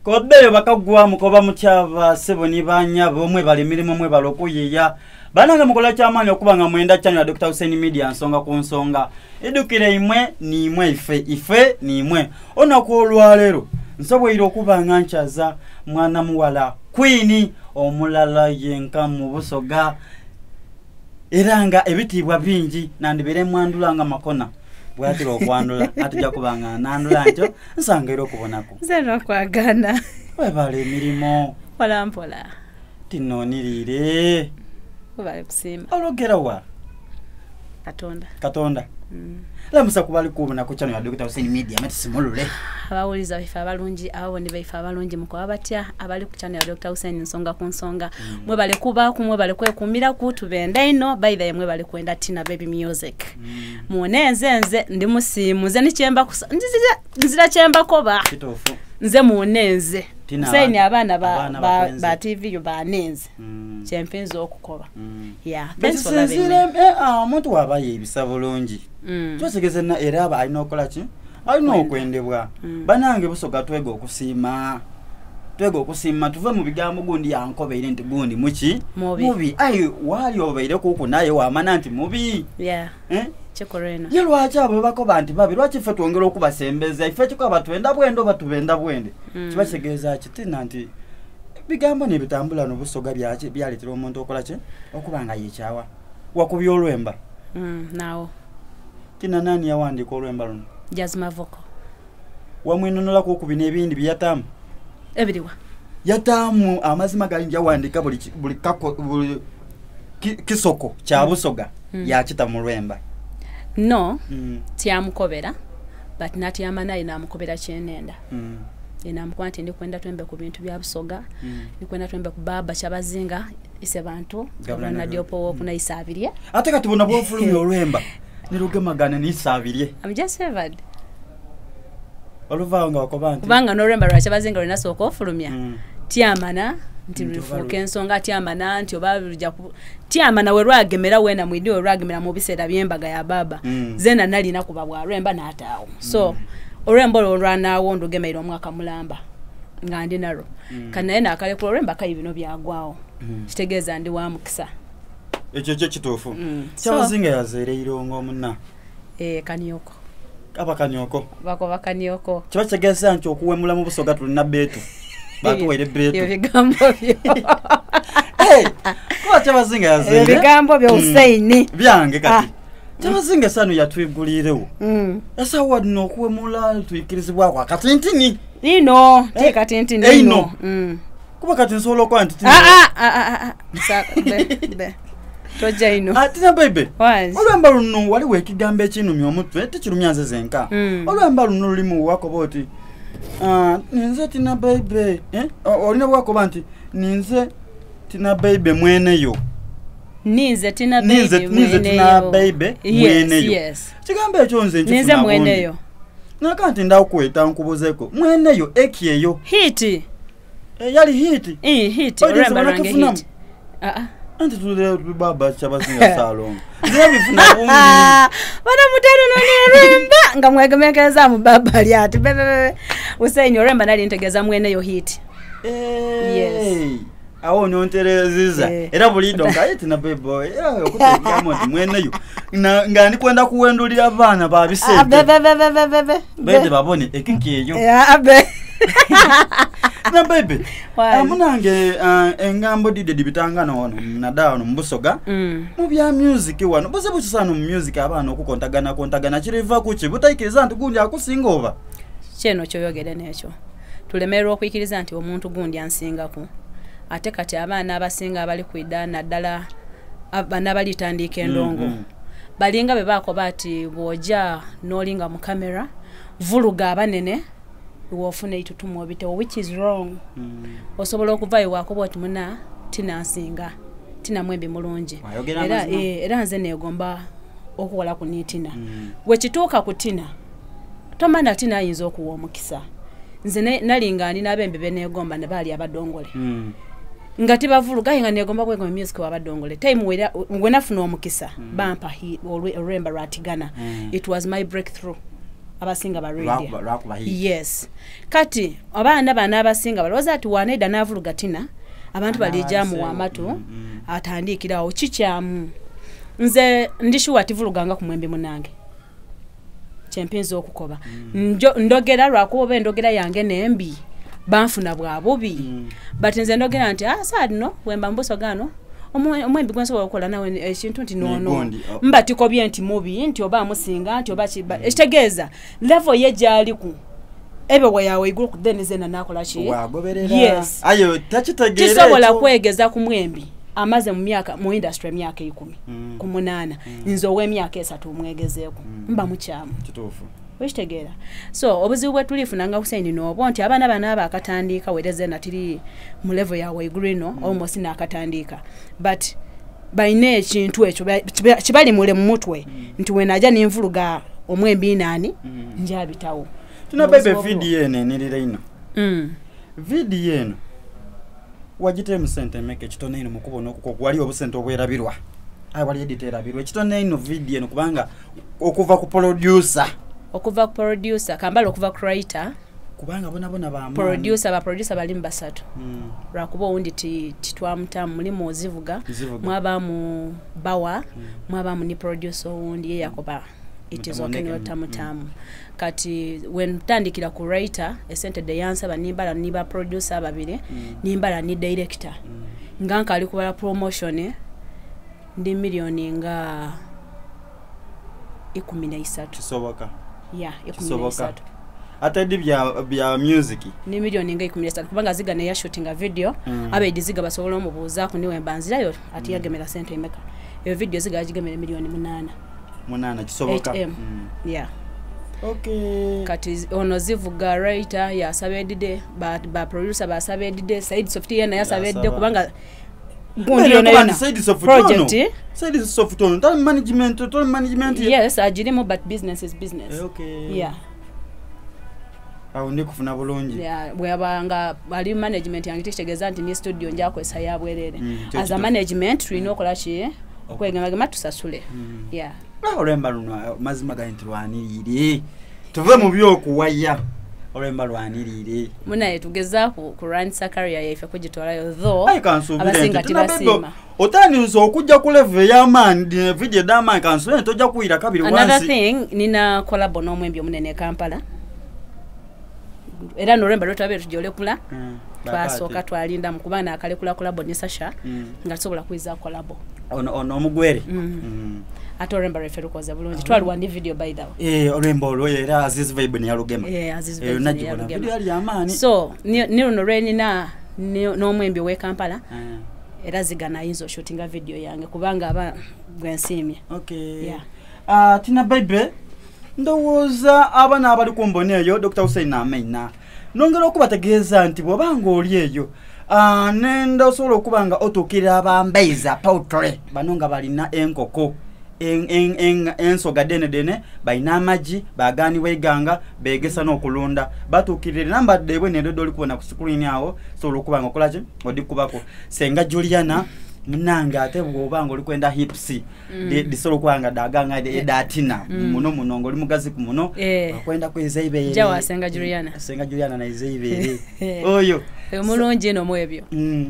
Kobeyo bakagwa mukoba mutya basebo ni banyabo mwebale emirimu mwebale okuyiya banange mukola kyamaani okuba nga mwenda channel ya Dr. Hussein Media nsonga ku nsonga idukire imwe niimwe ife ife niimwe olunaku olwaleero nsoboire okuba nga nkyaza mwana muwala Queen omulala yenka mu Busoga era nga ebitiibwa bingi nandibere mwandula nga makona bwatera okwandula atija kuba nga nandula ntyo nsangaire okubonaku nze nokwagana webala emirimu mpola mpola tinoniriire webale kusiima ologera wa Katonda. Katonda. Lamusa kubali kubona ku channel ya Dr. Hussein Media mati simulule. Abawuliza baife abalungi, ababoni baife abalungi mukoba batya abali ku channel ya Dr. Hussein nsonga ku nsonga. Mwebale kubaaku, mwebale kwekuumiraku, tubenda inho. By the way mwebale kwenda Tina Baby Music. Munenze nze ndi musiimu nze ni kyemba kusa nzira nzira kyembakoba. Kituufu. Nze munenze. Tina Hussein abantu abaana ba, abaana ba, bakwenze. ba TV yo banenze. Kyempinza okukoba. Yeah, thanks for loving Bekisinziira me. eh, ah, omuntu waba yeebisa bulungi kyotegeza na era aba alina okukola ki alina okwendebwa banange Busoga twega okusiima twega okusiima tuve mu bigambo gundi yankobeire nti gundi muki Mubi. mubi aye waali obaire kuku naye wamana nti mubi Yeah, eh? kikulu inho. Ye lwaki abo bebakoba nti babi lwaki ffe twongera okubasembeza ife ekikoba twenda bwende oba tubenda bwende kiba kitegeeza ki tina nti bigambo nebitambula nobusoga byaki byaletera omuntu okola ki okuba nga yekyawa wakubya olwemba Naawo. Tina nani yawandiika olwemba luno? Jazz Mavoko. Wamwinonolaku okubina ebindi byeyataamu? Ebiriwa? Yataamu amazima gali nti yawandiika buli, buli, kako, buli ki, kisoko kya Busoga yakita mu lwemba. No, tyamukobera but natyama naye namukobera kyenenda. Namukoba nti ndi kwenda twembe ku bintu bya Busoga, ndi kwenda twembe ku Baba Kyabazinga ise bantu Gabula Nadiopo wokuna Isabirye. Ate kati bona bwofulumya olwemba nirugemagana ni Isabirye. I'm just favored. Oluvaawo nga wakoba nti kubanga n'olwemba lwa Kyabazinga lwe nasooka ofulumya tyamana nti lufuuka ensonga tyamana nti oba luja tyamana we lwagemera weena mwidi we lwagemera mu biseera by'embaga ya baba zena nalina kuba bwa lwemba n'ataawo so olwemba olwo olwanaawo ndugemeire omwaka mulamba nga ndi nalwo kati naye nakalekula olwemba kayi bino byagwawo kitegeeza ndi wa mukisa. Ekyo kyo kituufu. Kyabazinga yazaire irongo omuna. Kanioko. Aba kanioko. Bakoba kanioko. Kiba kitegeeza nti okuwemula mu Busoga tulina beetu. Batuwaire beetu. Ebyo bigambo byo. Hey, kuba Kyabazinga yazaire. Ebigambo byo Hussein. Byange kati. Kyabazinga esano yatwiguliirewo. Esawa dino okuwemula tuikirizibwako akatintini. Ino, ti katintini ino. Kuba kati nsobola okuba nti tojja ino. Tina baby. Olwemba luno waliwo ekigambo ekinumya omutwe tikirumya nze zenka. Olwemba luno lulimu wakoba oti ninze Tina baby. Olina bwakoba nti ninze Tina baby mweneyo. Ninze Tina baby mweneyo. Ninze Tina baby mweneyo. Kigambo ekyo nze nkifuna Ninze mweneyo. Naka nti ndakweta nkubuzeeko mweneyo ekyeyo. Hiti. Yali hiti. Hiti. Olwemba lwange hiti. Anti tulira baba Kyabazinga Ssalongo. Nze bifuna bungi. Bana mutano noni olwemba nga mwegemekereza mu baba ali ati bebe. Hussein olwemba nali ntegeeza mweneyo hiti. Yes. Awo nyontereziza era bulido nga hiti na bebo okutegeera nti mweneyo nga ndi kwenda kuwendulira abaana ba bisente. Bebe. Bede babone ekiki eyo. Abe. Na bebe. Munange engambo dide dibitangana wano nada wano mu Busoga mu bya music wano buze bukisano mu music abaana okukontagana kontagana kiriva kuki butaikiriza nti gundi akusinga oba kyeno kyoyogere n'ekyo tulemererwa okwikiriza nti omuntu gundi ansingaku ate kati abaana abasinga abali kwida naddala bana abalitandiika endongo balinga be bakoba ati bw'ojja n'olinga mu kamera vuluga abanene wofuna eitutumu obitewo, which is wrong. Osobola okuvayo wakuba oti muna tinansinga tina mwembi mulungi era, era nze negomba okukola ku nitina wekituuka ku tina tomana tina ayinza okuwa omukisa nze nalinga ndi n'abembi benegomba ne baali abadongole nga tibavuluga aye nga negomba bwegomba music wabadongole time wenafuna omukisa bampa olwemba lwatigana. It was my breakthrough. Abasinga ba radio. Lwakuba hit. Yes, kati abaana bano abasinga balowooza ati waneida navuluga tina abantu balijamu amatu. Atandikirawo kikyamu. Nze ndi sure tivuluganga ku mwembi munange. Kyempinza okukoba, ndogera lwakuba oba endogera yange nembi, banfuna bwa bubi. But nze ndogera nti, ah, saa lino wemba mubusogano omwembi gwensobola okukola nawe ekintu nti nono. Negundi, oh. Mba tikobye nti mubi, nti oba amusinga, nti oba ekitegeeza level ye gyaliku ebyo bwe yawe igulu, then zena nakola ki? Wagoberera. Yes. Ayo takitegeera. Tisobola ekyo. Kwegeza ku mwembi amaze mu myaka mu industry emyaka 18 ku 8, nze ow'emyaka 3 omwegezeeku, mba mukyamu. Kituufu. Okitegeera? So obuzibu bwe tulifunanga, Husaini, n'obwo nti abaana bano aba akatandika wereze na tiri mu level ya waigulu ino, almost naakatandika, but balina ekintu ekyo kibali mule mu mutwe nti wenaja ninvuluga omwembi naani, njabitawo. Tuna bebe. Obuzibu obwo. Vidiyo eno enirira ino. Vidiyo eno wagiteemu sente emeka? Ekitono ino mukubona okuko wali obusente obwerabirwa, aye wali editerabirwa ekitono ino vidiyo eno, kubanga okuva ku producer. Okuva ku producer kambala, okuva ku writer. Kubanga bonabona bamaanyi. Producer, ba producer balimu basatu, lwakuba owundi titwamutamu mulimu ozivuga. Zivuga. Mwabamu bawa, mwabamu ni producer owundi ye yakoba it is okay. Mutamuneke. Niwetamutamu kati wentandikira ku writer, esente de yansaba nimbala ni ba producer babiri, nimbala ni director, nga nkali kubala promotion, ndi miliyoni nga 13. Kisoboka. Ya, ikumi Kisoboka. naisatu. Ate di bya music? Ni miliyoni nga 13, kubanga ziga neya shootinga video. Abaidi ziga basobola omubuuzaku niwe mbanzirayo ati yagemera sente emeka eyo video. Ziga yagigemera miliyoni 8. 8, kisoboka. 8M. Yeah. Okay. Kati ono zivuga writer yasaba edide, ba producer basaba edide, Said Soft yena yasaba edide. Yasaba. Kubanga gundi yona yona Said Soft project. Ono Said Soft ono tali management, tali management. Yes, agirimu, but business is business. Eh, okay. Yeah. Awo ndi kufuna bulungi. Yeah, bwebanga ali management yange tekitegeeza nti ni studio njakozesa yabwerere. Kyo As a kituufu. management tulina okola ki? Okwegemagema tusasule. Yeah. Ah, olwemba luno, mazima gali nti lwanirire, tuve mu byokuwaya, olwemba lwanirire. Munaye tugezaaku kulwanyisa career yaife kugitwalayo, though Aye kansuubire abasinga nti Tina Bebe tibasiima. otandise okujja ku level ey'amaanyi, vidiyo ed'amaanyi, kansuubire nti tojja kuyira kabiri Another wansi. thing, nina collabo n'omwembi omunene e Kampala, era nolwemba lwetwabeere tujolekula. Twasooka twalinda mu kuba naakalekula collabo ne Sasha nga tusobola kwiza collabo. Ono omugwere. Ate olwemba lweffe lukoze bulungi, twaliwa ne video, by the way. Eh, olwemba olwo era Aziz Vibe neyalugema. Eh, Aziz Eh, Vibe nagibona. neyalugema. Video yali yamaanyi. So ni luno lwenina n'omwembi ow'e Kampala, era zigana ayinza oshootinga video yange kubanga aba gwensiimye. Okay. Yeah. Ah, Tina Bebe, ndowooza abaana abali kumbona eyo, Dr Hussein amaina nongera okubategeeza nti bw'obanga oli eyo, ah, nenda osobola okuba nga otuukirira abambeiza poultry bano nga balina enkoko ensoga dene dene, balina amagi baganibwa iganga begesa n'okulunda, batuukirire namba debwe nendo oli kubona ku screen awo, sobola okuba nga okolaki odikubako Senga Juliana munange. Ate bw'oba nga oli kwenda hips, disobola okuba nga daganga edatina muno muno nga oli mugazi ku muno. Eh. Okwenda kweza ibeere. Jawa Senga Juliana. Senga Juliana naiza ibeere oyo. Omulungi eno mu ebyo.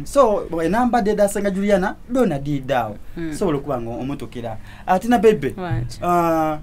So enamba deda Senga Juliana dona diidaawo, sobola okuba nga omutukira. Ate na bebe. Wanje. Ah,